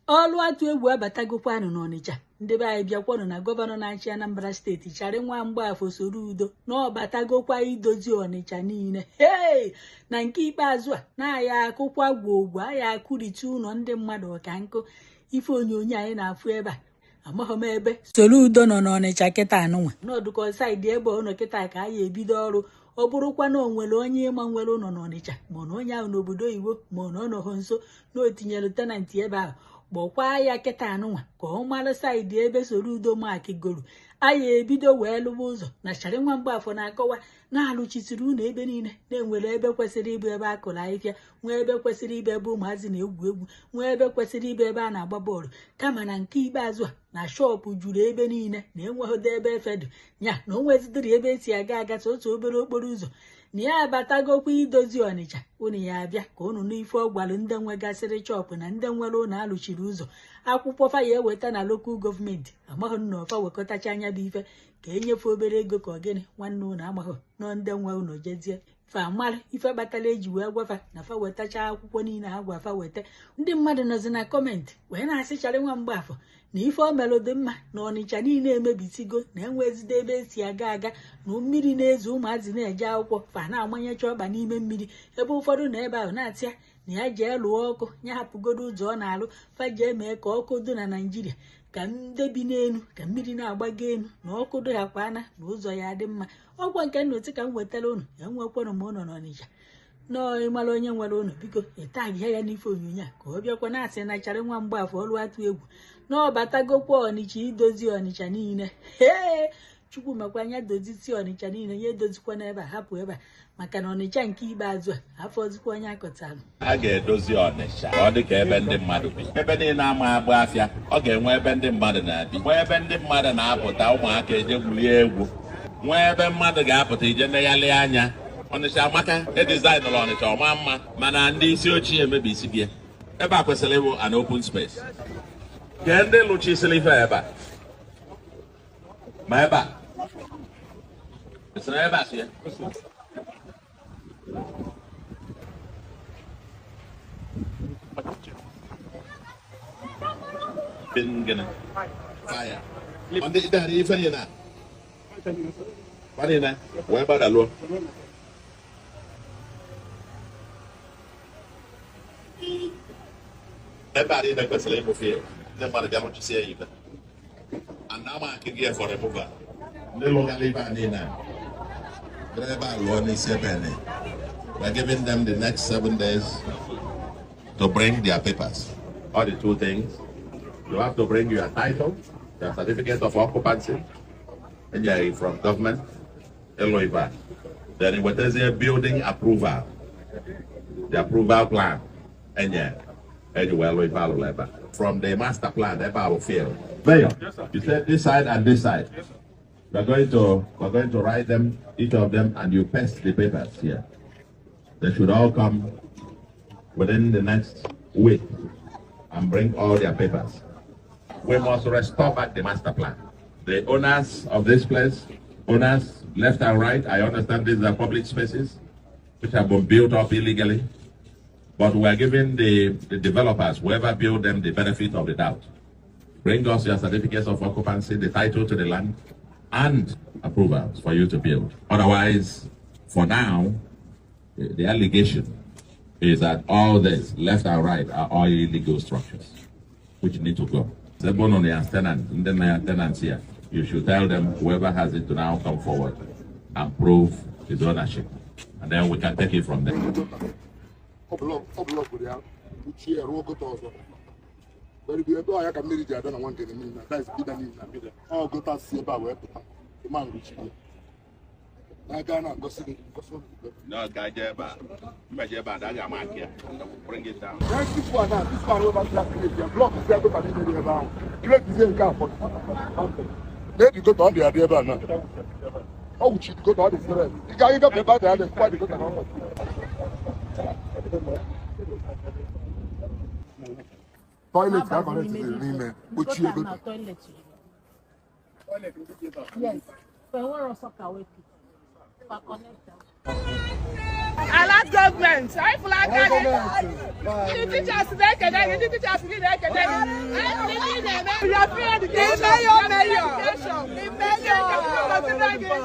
Ọlụ atụ egwu abatagokwanụ n'Onitsha. Ndị be anyị bịakwanụ na gọvanọ na-achị Anambra steeti chara nwa Mgbafọ Soludo na ọ batagokwa idozi Onitsha niile. Na nke ikpeazụ a na-aya akụkwa gwogwo aya akụrite ụlọ ndị mmadụ ọka nkụ. Ife onyonyo anyị na-afụ ebe a amaghị m ebe Soludo nọ n'Onitsha kịta anụnwa n'ọdụkọ saịdị ebe ọ nọ kịta ka anyị ebido ọrụ. Ọ bụrụkwa na o nwere onye ịma nwere ụlọ n'Onitsha ma na onye ahụ n'obodo oyibo ma na ọ nọghị nso na o tinyere tenanti ebe ahụ gbọkwa ya kịta anụnwa ka ọ mara saịdị ebe Soludo makigoro. Anyị ebido wee lụba ụzọ na chara nwa Mgbafọ na-akọwa na-alụchisiri ụlọ ebe niile na-enwere ebe kwesịrị ịbụ ebe a kụrụ ahịhịa, nwee ebe kwesịrị ịbụ ebe ụmụazị na-egwu egwu, nwee ebe kwesịrị ịbụ ebe a na-agba bọọlụ, kama na nke ikpeazụ a na shọpụ juru ebe niile na enweghịdo ebe efedu ya na o nwezidịrị ebe esi aga otu obere okporo ụzọ. Na ya abatagokwa idozi Onitsha. Unu ya abịa ka unu n'ife ọ gwalụ ndị nwegasịrị chọpụ na ndị nwere ụlọ alụchiri ụzọ akwụkwọ fa ya eweta na lokal gọọmenti. Amaghị na ọfa wekọtacha anya bụ ife ka enyefe obere ego ka ọ gịnị nwanne ụlọ amaghị nọ ndị nwe ụlọ jezie fa mara ife kpatara eji wee gwafa na fa wetacha akwụkwọ niile ha gwa fa weta. Ndị mmadụ nọzi na kọmentị wee na-asịchara nwa Mgbafọ na ife o melụ dị mma na Onitsha niile emebisigo na enwezide ebe esi aga na mmiri na-ezo ụmụazị na-eje akwụkwọ fa na-amanyecha ọkpa n'ime mmiri ebe ụfọdụ na ebe ahụ na-atịa na ya jee lụọ ọkụ ya hapụgodo ụzọ ọ na-alụ fa jee mee ka ọkụ dị na Naịjirịa ka ndị bi n'elu ka mmiri na-agbago elu na ọkụ dị ha kwana na ụzọ ya dị mma. Ọgwọ nke nnọtị ka m wetara unu ya nwekwanụ ma ụnọ n'Onitsha nọọ ịmara onye nwere ụlọ biko ịtagịa ya n'ife onyonyo a ka ọ bịakwa na-asị na chara nwa Mgbafọ ọlụ atụ egwu na ọ batagokwa Onitsha idozi Onitsha niile. Chukwu makwa anya dozisi Onitsha niile ya edozikwa n'ebe a hapụ ebe a maka na Onitsha nke ikpeazụ a afọzikwa onye akọtalụ. A ga-edozi Onitsha ka ọ dị ka ebe ndị mmadụ bi. Ebe niile ama agba afịa ọ ga-enwe ebe ndị mmadụ na-abi, nwee ebe ndị mmadụ na-apụta ụmụaka eje gwurie egwu, nwee ebe mmadụ ga-apụta ije neghalị anya. Onitsha amaka edizaịnụrụ Onitsha ọma mma mana ndị isi ochie emebisi gị. Ebe a kwesịrị ịbụ an open space. Ke ndị lụchisiri ife ebe a ma ebe a esere ebe a sie gịnị fire ndị idari ife nye na na wee gbadaluo ebe a niile kwesịrị ịbụ fie ndị mmadụ bịa nọchisie ya ibe and now I'm here for removal. No longer live in we're giving them the next 7 days to bring their papers. All the 2 things. You have to bring your title, your certificate of occupancy, and you're from government, LOIVA. Then what is a building approval, the approval plan, and LOIVA. From the master plan, that will fail. Mayor, yes, you said this side and this side. Yes, we're going to write them, each of them, and you paste the papers here. They should all come within the next week and bring all their papers. We must restore back the master plan. The owners of this place, owners left and right, I understand these are public spaces which have been built up illegally, but we're giving the developers, whoever built them, the benefit of the doubt. Bring us your certificates of occupancy, the title to the land, and approvals for you to build. Otherwise, for now, the allegation is that all this, left and right, are all illegal structures, which need to go. The tenants here, you should tell them, whoever has it to now come forward and prove his ownership. And then we can take it from there. But if you go, I can marry Jordan and one get a minute. That's bigger than that. Oh, go to see about where the man reach you. I can't go see no, Gajaba. Majaba, I got my here. Bring it down. This one over black block is there about. Let me say, car for then you go to the idea about now. How would you go to all this? You can't get the bad and quite go to toilet that connected to the main, which you go to. Yes. I like government. I flag it. The teachers, they can. The mayor.